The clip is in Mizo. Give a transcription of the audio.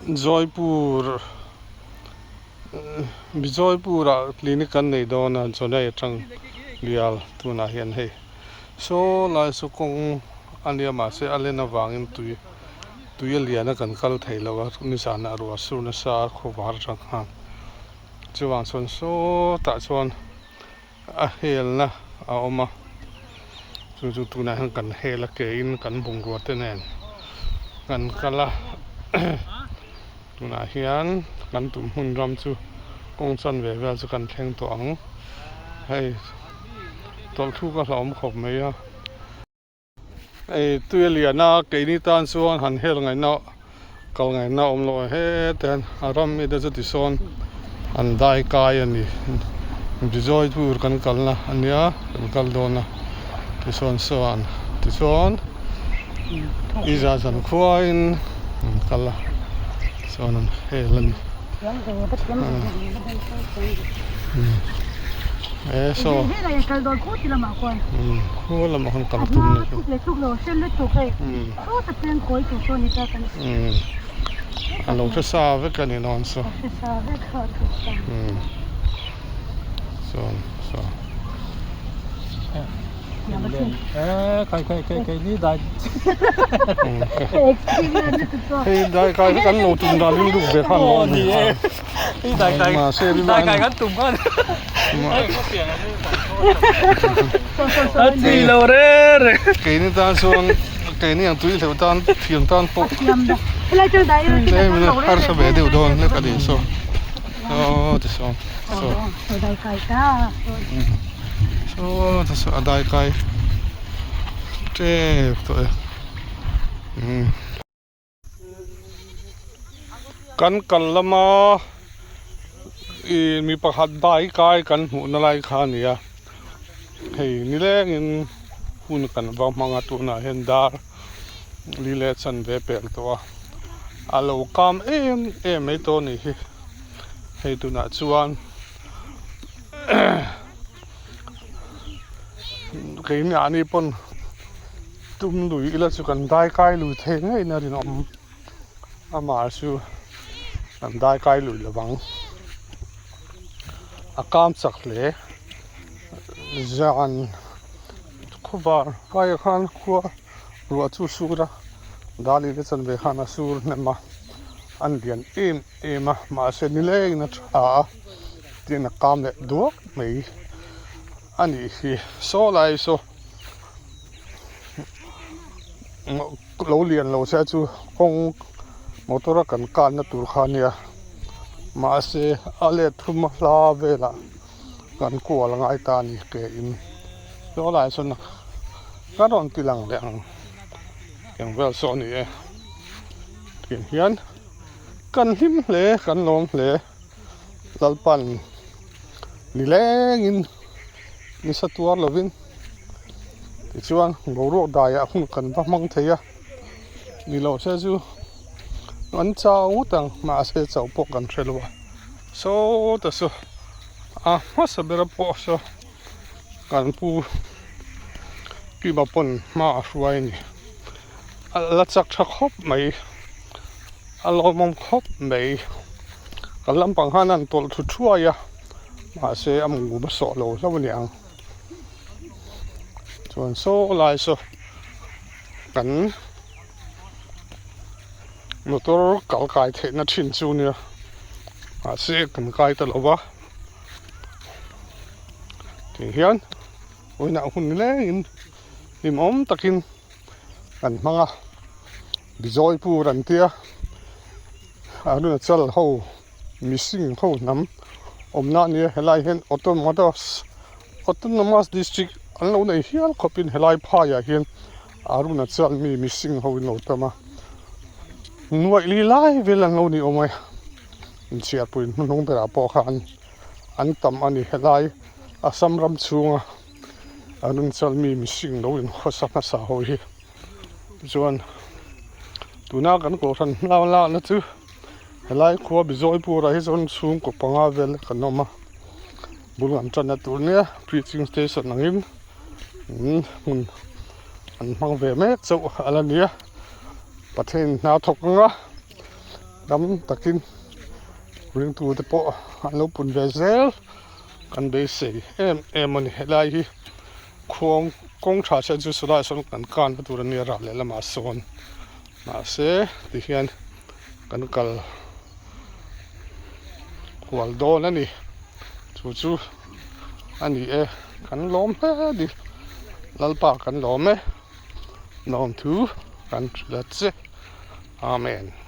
Joypur Bijoypur ah clinic an nei dawn a Jonai atang bial tunah hian hei saw lai saw kawng a nia mahse a len avangin tui tui a lian a kan kal thei lo a nizanah ruah sur nasa a khawvar atang khan chuvang chuan sawtah chuan. A helna a awm a, chu chu tunah hian kan hel a kein kan bungrua te nen kan kal a, tunah hian kan tum hmun ram chu kawng chanve vel chu kan thleng tawh ang, hei tawlhthluk a hlauhawm khawp mai a. Hei tui a lian a keini tan chuan han hel ngaihna kal ngaihna a awm lo a hete hian a ram mi te chu tisawn an dai kai a ni Bijoy tur kan kalna a nia kan kal dawn a tisawn sawn tichuan i zah zan khuain an kal a tichuan an hel a ni. E saw khu lamah khan kal tum ni a lo hre sa vek a ni dawn saw sawn saw. Hei dai kai kan lo tum dan rilru ve khan lo ni mahse rilru keini tan chuan keini ang tui hleuh tan thiam tan pawh tlem in harsa ve deuh dawn hlek a ni saw aw tisawn saw. Saw ta saw a dai kai tep tawh e umm kan kal lama ih mi pakhat dai kai kan hmuh na lai kha a ni a hei nilengin hun kan va hmang a tunah hian dar li leh chanve pel tawh a a lo kam em em mai tawh a nih hi hei tunah chuan. Keimahni pawn tum lui ila chu kan dai kai lui thei ngei na rinawm amah chu kan dai kai lui lo vang a kam chak hle zan khawvar aia khan khua ruah chu sur a dali te chanve khan a sur hnem a an lian em em a mahse nilengin a tha a tin a kam leh duak mai a nih hi saw lai saw lo lian lo se chu kawng motor a kan kanna tur kha a nia mahse a let thum a hla velah kan kual a ngai ta a ni ke in saw lai sawn ka rawn ti lang leh ang eng vel saw a ni e tiang hian. Kan hlim hle, kan lawm hle. Lalpan nilengin nisa tuar lovin tichuan boruak daiah hun kan va hmang thei a, ni lo se chu an chau ngawt ang mahse chauh pawh kan hre lo a, sawta saw a hmasa bera pawh saw kan pu Kima pawn hma a hruai a ni. A la chak tha khawp mai a lawmawm khawp mai kan lampang khan an tawlh thu thuai a mahse a mum a sawh lo hlauh a ni ang chuan saw lai saw kan motor kal kai theihna thin chu nia mahse kan kai ta lo va tih hian vawiinah hun nilengin hlimawm takin. An hmang a Bijoypur an tia Arunachal ho mihring ho hnam awmna a nia helai hian autonomous autonomous district an lo nei hial khawpin helai phaiah hian Arunachal mi mihring ho in lo tam a nuaih li lai vel an lo ni awm e inchhiarpui hnuhnung berah pawh khan an tam a ni helai Assam ram chhunga. A nunchal mi mihring lo in khawsa hmasa ho hi chuan tuna kan kohhran hma lakna chu helai khua Bijoypur ah hi chuan chhungkaw panga vel kan awm a bul an tanna tur nia preaching station angin hmun an hmang ve mek chauh a la ni a Pathian in hna thawk anga. Dam takin ringtute pawh an lo pun ve zel kan beisei em em a ni. Helai hi khuang kawng tha chhiat chu sawlaiah sawn kan kanna tur a nia ral lehlamah sawn mahse tihian kan kal hual dawn a ni. Chu chu a ni e kan lawm hle a ni. Lalpa kan lawm e. Lawmthu kan hrilh a che. Amen.